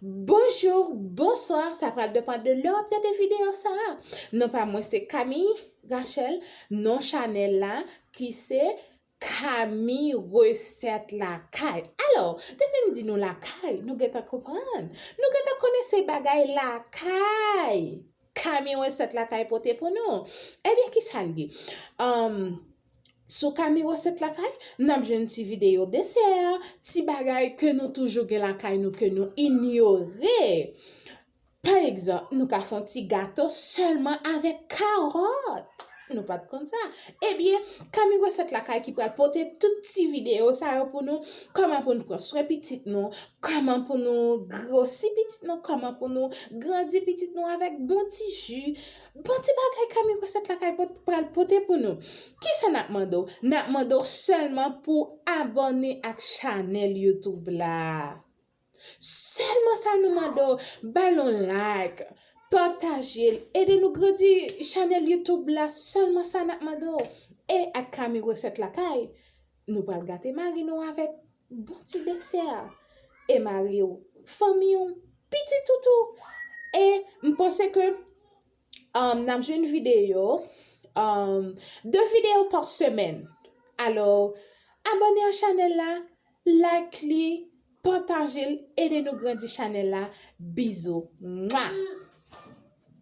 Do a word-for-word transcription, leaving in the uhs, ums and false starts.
Bonjou, bonswa, sa pral depann de lè w ap gade videyo sa a. Non pa mwen se Camille Rachel, non chanèl la ki se Kami Resèt Lakay. Alò, depi m di nou lakay, nou gentan konprann. Nou gentan konnen se bagay lakay. Kami Resèt Lakay pote pou nou. Ebyen, ki sa l ye? Um, sou Kami Resèt Lakay, n ap jwenn ti videyo desè, ti bagay ke nou toujou gen lakay nou, ke nou inyore. Pa egzanp, nou ka fè yon ti gato sèlman avèk kawòt. Nou pa t konn sa. Ebyen, Kami Resèt Lakay ki pral pote tout ti videyo sa yo pou nou, kòman pou nou pran swen pitit nou, kòman pou nou gwosi pitit nou, kòman pou nou grandi pitit nou avèk bon ti ji, bon ti bagay Kami Resèt Lakay pot- pral pote pou nou. Kisa n ap mande w? N ap mande w sèlman pou abòne ak chanèl YouTube la. Sèlman sa nou mande w, ba l yon like, pataje l, ede nou grandi chanèl YouTube la, sèlman sa n ap mande w. E ak Kami Resèt Lakay, nou pral gate mari nou avèk bon ti desè. E mari w, fanmi w, pitit ou tou. E m panse ke um, n ap jwenn videyo, um, de videyo pa semèn. Alò, abòne a chanèl la, like li, pataje l, ede nou grandi chanèl la. Bizou. Mwa!